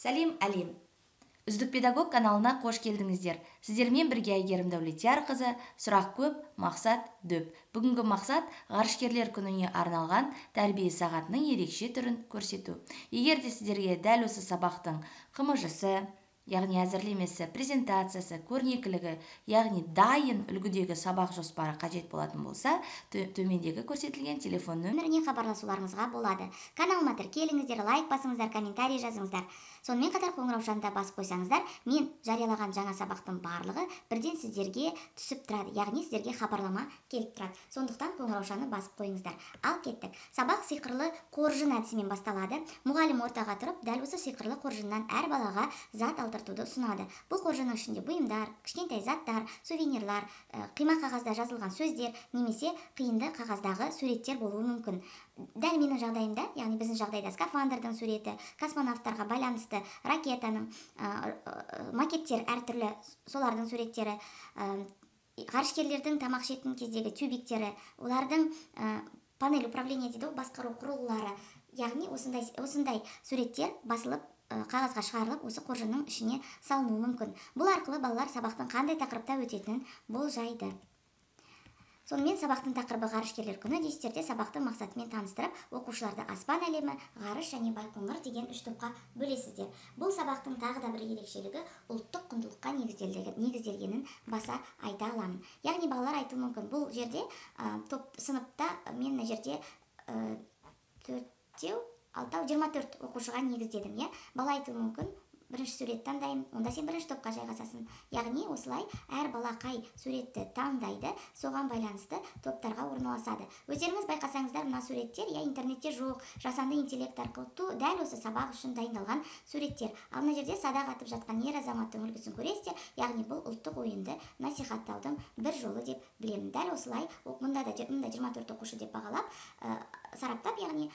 Сәлем, әлем! Үздік педагог каналына қош келдіңіздер. Сіздермен бірге Әйгерім Дәулетиярқызы. Сұрақ көп, мақсат дөп. Бүгінгі мақсат ғарышкерлер күніне арналған тәрбие сағатының ерекше түрін көрсету. Егер де сіздерге дәл осы сабақтың ҚМЖ-сы, яғни әзірлемесі, презентациясы, көрнекілігі, яғни дайын үлгідегі сабақ жоспары қажет болатын болса, төмендегі көрсетілген телефон нөміріне хабарласуларыңызға болады. Каналыма тіркеліңіздер, лайк басыңыздар, комментарий жазыңыздар. Сонымен қатар қоңыраушаны да басып қойсаңыздар, мен жариялаған жаңа сабақтың барлығы бірден сіздерге түсіп тұрады, яғни сіздерге хабарлама келіп тұрады. Сондықтан қоңыраушаны басып қойыңыздар. Ал кеттік. Сабақ сиқырлы қоржын әдісімен басталады. Мұғалім ортаға тұрып, дәл осы сиқырлы қоржыннан әр балаға зат алдыртуды ұсынады. Бұл қоржынның ішінде бұйымдар, кішкентай заттар, сувенирлар, қима қағазда жазылған сөздер немесе қиынды қағаздағы суреттер болуы мүмкін. Дәл менің жағдайымда, яғни біздің жағдайда скафандрдың суреті, космонавтарға байланысты ракетаның макеттер әртүрлі, солардың суреттері, ғарышкерлердің тамақ ішетін кездегі тюбиктері, олардың панель управления дейді ғой, басқару құрылғылары, яғни осындай суреттер басылып, қағазға шығарылып, осы қоржынның ішіне салынуы мүмкін. Бұл арқылы балалар сабақтың қандай тақырыпта өтетінін болжайды. Сонымен сабақтың тақырыбы ғарышкерлер күні дейсіздер де, сабақтың мақсатымен таныстырып, оқушыларды аспан әлемі, ғарыш және Байқоңыр деген үш топқа бөлесіздер. Бұл сабақтың тағы да бір ерекшелігі ұлттық құндылыққа негізделгенін баса айта аламын. Яғни балалар айтуы мүмкін, бұл жерде, топ сыныпта мен мына жерде, төртеу, алтау, 24 оқушыға негіздедім, иә? Бала айтуы мүмкін, бірінші сурет таңдаймын, онда сен бірінші топқа жайғасасың. Яғни осылай әр бала қай суретті таңдайды, соған байланысты топтарға орналасады. Өздеріңіз байқасаңыздар, мына суреттер, я интернетте жоқ, жасанды интеллект арқылы дәл осы сабақ үшін дайындалған суреттер. Ал мына жерде садақ атып жатқан ер азаматтың үлгісін көресіздер, яғни бұл ұлттық ойынды насихаттаудың бір жолы деп білемін. Дәл осылай, мында да мында 24 оқушы деп бағалап, сараптап, яғни,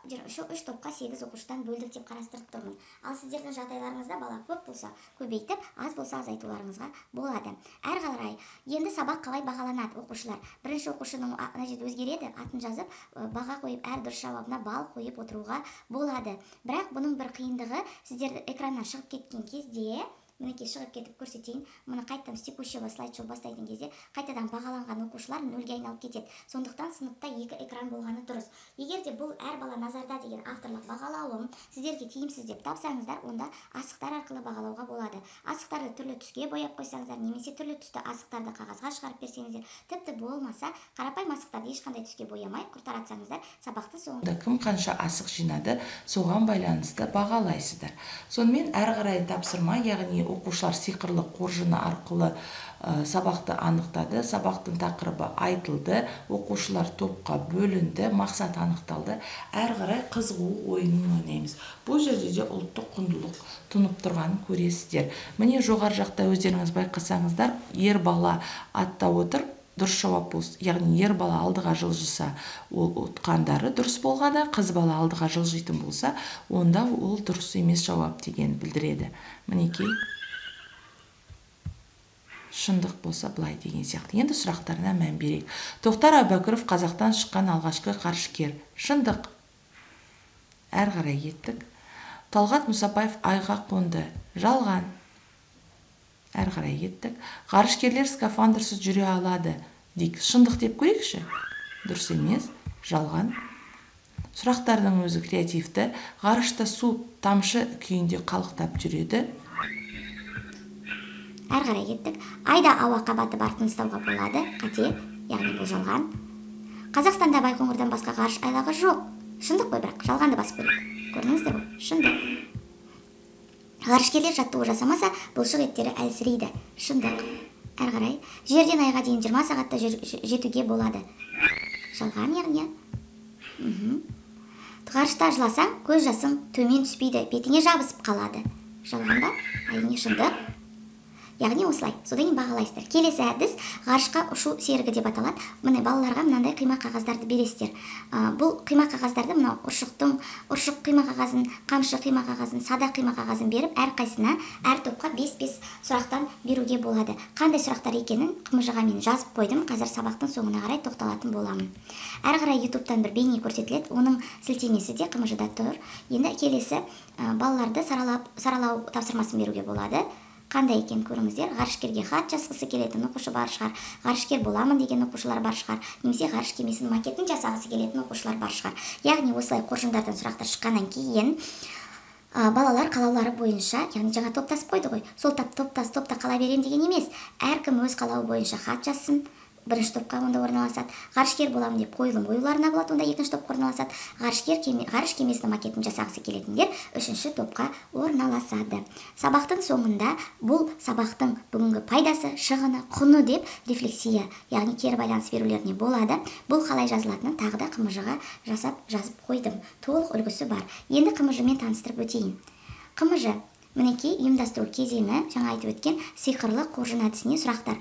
үш топқа 8 оқушыдан бөлдік деп қарастырып тұрмын. Ал сіздердің жағдайларыңызда бала көп болса көбейтіп, аз болса азайтуларыңызға болады. Әрі қарай енді сабақ қалай бағаланады оқушылар? Бірінші оқушының мына жерде өзгереді, атын жазып, баға қойып, әр дұрыс жауабына балл қойып отыруға болады. Бірақ бұның бір қиындығы, сіздер экраннан шығып кеткен кезде, мінекей шығып кетіп көрсетейін, мұны қайтадан с текущего слайд-шоу бастайтын кезде қайтадан бағаланған оқушылар нөлге айналып кетеді. Сондықтан сыныпта екі экран болғаны дұрыс. Егер де бұл әр бала назарда деген авторлық бағалауым сіздерге тиімсіз деп тапсаңыздар, онда асықтар арқылы бағалауға болады. Асықтарды түрлі түске бояп қойсаңыздар, немесе түрлі түсті асықтарды қағазға шығарып берсеңіздер, тіпті болмаса қарапайым асықтарды ешқандай түске боямай құр таратсаңыздар, сабақтың соңында кім қанша асық жинады, соған байланысты бағалайсыздар. Сонымен әрі қарай тапсырма, яғни оқушылар сиқырлы қоржыны арқылы, сабақты анықтады, сабақтың тақырыбы айтылды, оқушылар топқа бөлінді, мақсат анықталды. Әрі қарай қызығу ойынын ойнаймыз. Бұл жерде де ұлттық құндылық тұнып тұрғанын көресіздер. Міне жоғары жақта өздеріңіз байқасаңыздар, ер бала атта отыр, дұрыс жауап болса, яғни ер бала алдыға жылжыса, ол ұтқандары дұрыс болғаны, қыз бала алдыға жылжитын болса, онда ол дұрыс емес жауап деген білдіреді. Мінекей шындық болса былай деген сияқты. Енді сұрақтарына мән берейік. Тоқтар Әубәкіров қазақтан шыққан алғашқы ғарышкер. Шындық. Әрі қарай кеттік. Талғат Мұсапаев айға қонды. Жалған. Әрі қарай кеттік. Ғарышкерлер скафандрсыз жүре алады. Дейік. Шындық деп көрейікші. Дұрыс емес. Жалған. Сұрақтардың өзі креативті. Ғарышта су тамшы күйінде қалықтап жүреді. Әрі қарай кеттік. Айда ауа қабаты бар тыныстауға болады. Қате, яғни бұл жалған. Қазақстанда Байқоңырдан басқа ғарыш айлағы жоқ. Шындық қой, бірақ жалғанды басып көрейік. Көрдіңіздер ғой, шындық. Ғарышкерлер жаттығу жасамаса, бұлшық еттері әлсірейді. Шындық. Әрі қарай. Жерден айға дейін 20 сағатта жетуге болады. Жалған, яғни. Ғарышта жыласаң, көз жасың төмен түспейді, бетіңе жабысып қалады. Жалған ба? Әрине, шындық. Яғни осылай. Содан кейін бағалайсыздар. Келесі әдіс ғарышқа ұшу серігі деп аталады. Міне, балаларға мынандай қима қағаздарды бересіздер. Бұл қима қағаздарды мынау ұршық қима қағазын, қамшы қима қағазын, садақ қима қағазын беріп, әрқайсысына, әр топқа 5-5 сұрақтан беруге болады. Қандай сұрақтар екенін ҚМЖ-ға мен жазып қойдым. Қазір сабақтың соңына қарай тоқталатын боламын. Әрі қарай YouTube-тан бір бейне көрсетіледі. Оның сілтемесі де ҚМЖ-да тұр. Енді келесі балаларды саралау тапсырмасын беруге болады. Қандай екен көріңіздер. Ғарышкерге хат жазғысы келетін оқушы бар шығар, ғарышкер боламын деген оқушылар бар шығар, немесе ғарыш кемесінің макетін жасағысы келетін оқушылар бар шығар. Яғни осылай қоржындардан сұрақтар шыққаннан кейін балалар қалаулары бойынша, яғни жаңа топтасып қойды ғой, сол топта қала берем деген емес, әркім өз қалауы бойынша хат жазсын. Бірінші топқа онда орналасады. Ғарышкер боламын деп қойылым қоюларына болады, онда екінші топқа орналасады. Ғарыш кемесінің макетін жасағысы келетіндер үшінші топқа орналасады. Сабақтың соңында бұл сабақтың бүгінгі пайдасы, шығыны, құны деп рефлексия, яғни кері байланыс берулеріне болады. Бұл қалай жазылатынын тағы да ҚМЖ-ға жазып қойдым. Толық үлгісі бар. Енді ҚМЖ-мен таныстырып өтейін. ҚМЖ мінекей ұйымдастыру кезеңі, жаңа айтып өткен сиқырлы қоржын әдісіне сұрақтар.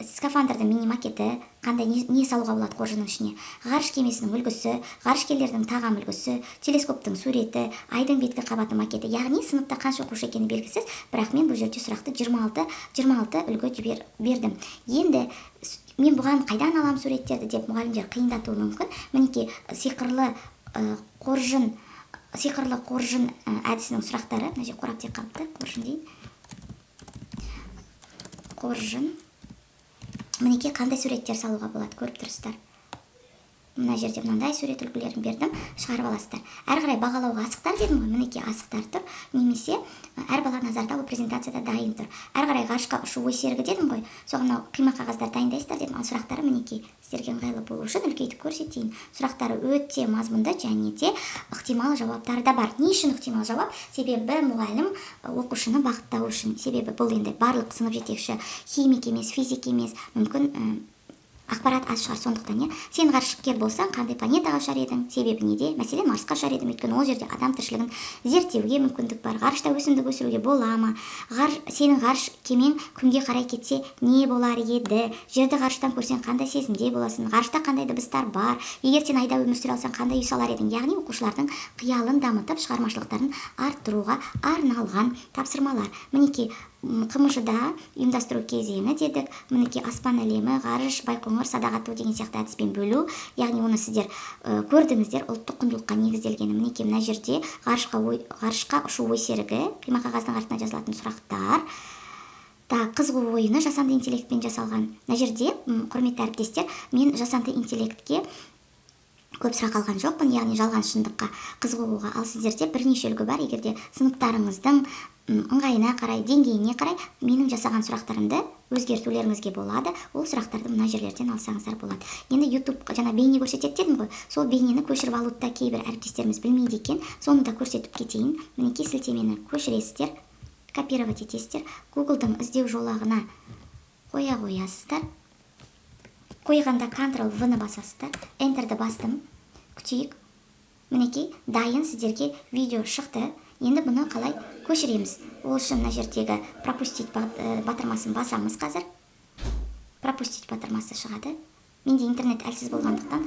Скафандрдың мини макеті, қандай не салуға болады қоржынның ішіне, ғарыш кемесінің үлгісі, ғарышкерлердің тағам үлгісі, телескоптың суреті, айдың беткі қабаты макеті. Яғни сыныпта қанша оқушы екені белгісіз, бірақ мен бұл жерде сұрақты 26 үлгі бердім. Енді мен бұған қайдан алам суреттерді деп мұғалімдер қиындатуы мүмкін. Мінекей сиқырлы қоржын әдісінің сұрақтары. Мына жерде қорап тек қалыпты, қоржын дейін. Қоржын. Мінекей қандай суреттер салуға болады, көріп тұрсыздар. Мына жерде мынандай сурет үлгілерін бердім, шығарып аласыздар. Әрі қарай бағалауға асықтар дедім ғой, мінекей асықтар тұр. Немесе әр бала назарда, ол презентацияда дайын тұр. Әрі қарай ғарышқа ұшу ой серігі дедім ғой, соған мынау қима қағаздар дайындайсыздар дедім. Ал сұрақтары мінекей сіздерге ыңғайлы болу үшін үлкейтіп көрсетейін. Сұрақтары өте мазмұнды және де ықтимал жауаптары да бар. Не үшін ықтимал жауап? Себебі мұғалім оқушыны бағыттау үшін. Себебі бұл енді барлық сынып жетекші химик емес, физик емес, мүмкін ақпарат аз шығар, сондықтан, сен ғарышкер болсаң, қандай планетаға ұшар едің? Себебі неде? Мәселен, Марсқа ұшар едім, өйткені ол жерде адам тіршілігін зерттеуге мүмкіндік бар. Ғарышта өсімдік өсіруге бола ма? Сенің ғарыш кемең күнге қарай кетсе не болар еді? Жерді ғарыштан көрсең қандай сезімде боласың? Ғарышта қандай дыбыстар бар? Егер сен айда өмір сүре алсаң, қандай үй салар едің? Яғни оқушылардың қиялын дамытып, шығармашылықтарын арттыруға арналған тапсырмалар. Мінекей ҚМЖ-да ұйымдастыру кезеңі дедік. Мінекей аспан әлемі, ғарыш, Байқоңыр, садақ ату деген сияқты әдіспен бөлу. Яғни оны сіздер көрдіңіздер, ұлттық құндылыққа негізделгені. Мінекей мына жерде ғарышқа ұшу ой серігі, қима қағаздың артына жазылатын сұрақтар. Қызығу ойыны жасанды интеллектпен жасалған. Мына жерде, құрметті әріптестер, мен жасанды интеллектке көп сұрақ алған жоқпын, яғни жалған шындыққа қызығуға. Ал сіздерде бірнеше үлгі бар. Егер де сыныптарыңыздың ыңғайына қарай, деңгейіне қарай менің жасаған сұрақтарымды өзгертулеріңізге болады. Ол сұрақтарды мына жерлерден алсаңыздар болады. Енді YouTube жаңа бейне көрсетеді дедім ғой. Сол бейнені көшіріп алуды да кейбір әріптестеріміз білмейді екен. Соны да көрсетіп кетейін. Мінекей сілтемені көшіресіздер, копировать етесіздер. Google'дың іздеу жолағына қоя қоясыздар. Қойғанда Ctrl-V-ны басасыздар. Enter-ді бастым. Күтейік. Мінекей дайын сіздерге видео шықты. Енді бұны қалай көшіреміз? Ол үшін мына жердегі пропустить батырмасын басамыз қазір. Пропустить батырмасы шығады. Менде интернет әлсіз болғандықтан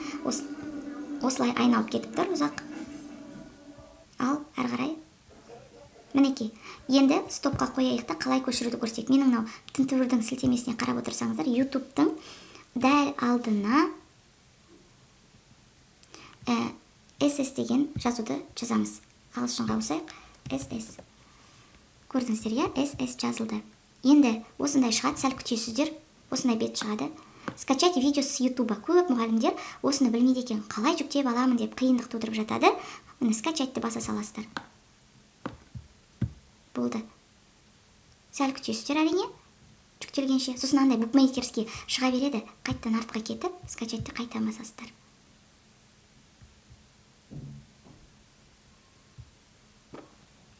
осылай айналып кетіп тұр ұзақ. Ал әрі қарай. Мінекей. Енді стопқа қояйық та қалай көшіруді көрсек. Менің мынау тінтуірдің сілтемесіне қарап отырсаңыздар, YouTube'тың дәл алдына SS деген жазуды жазамыз. Ағылшынға ауысайық. SS. Көрдіңіздер, иә? SS жазылды. Енді осындай шығады, сәл күтесіздер. Осындай бет шығады. Скачать видео с YouTube. Көп мұғалімдер осыны білмейді екен. Қалай жүктеп аламын деп қиындық тудырып жатады. Міне скачать-ты баса саласыздар. Болды. Сәл күтесіздер әрине. Жүктелгенше. Сосын андай букмекерский шыға береді. Қайтадан артқа кетіп, скачать-ты қайтадан басасыздар.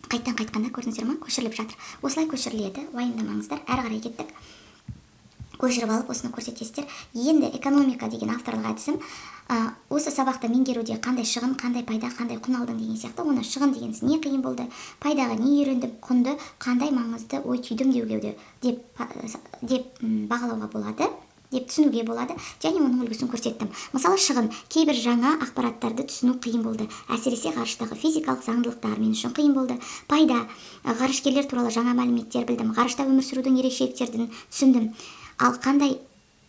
Қайттан қайтқанда көрдіңіздер ма? Көшіріліп жатыр. Осылай көшіріледі. Уайымдамаңыздар. Әрі қарай кеттік. Көшіріп алып, осыны көрсетесіздер. Енді экономика деген авторлық әдісім. Осы сабақты меңгеруде қандай шығын, қандай пайда, қандай құн алдың деген сияқты. Оны шығын дегеніңіз не қиын болды, пайдаға не үйрендім, құнды қандай маңызды ой түйдім деуге деп бағалауға болады, деп түсінуге болады. Және оның үлгісін көрсеттім. Мысалы, шығын: кейбір жаңа ақпараттарды түсіну қиын болды, әсіресе ғарыштағы физикалық заңдылықтар мен үшін қиын болды. Пайда: ғарышкерлер туралы жаңа мәліметтер білдім, ғарышта өмір сүрудің ерекшеліктерін түсіндім. Ал қандай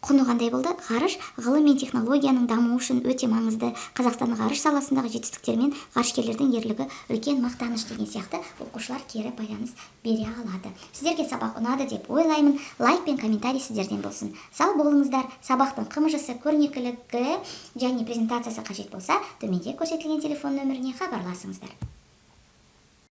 құны қандай болды? Ғарыш ғылым мен технологияның дамуы үшін өте маңызды. Қазақстанның ғарыш саласындағы жетістіктері мен ғарышкерлердің ерлігі үлкен мақтаныш деген сияқты оқушылар кері байланыс бере алады. Сіздерге сабақ ұнады деп ойлаймын. Лайк пен комментарий сіздерден болсын. Сау болыңыздар. Сабақтың ҚМЖ-сы, көрнекілігі және презентациясы қажет болса, төменде көрсетілген телефон нөміріне хабарласыңыздар.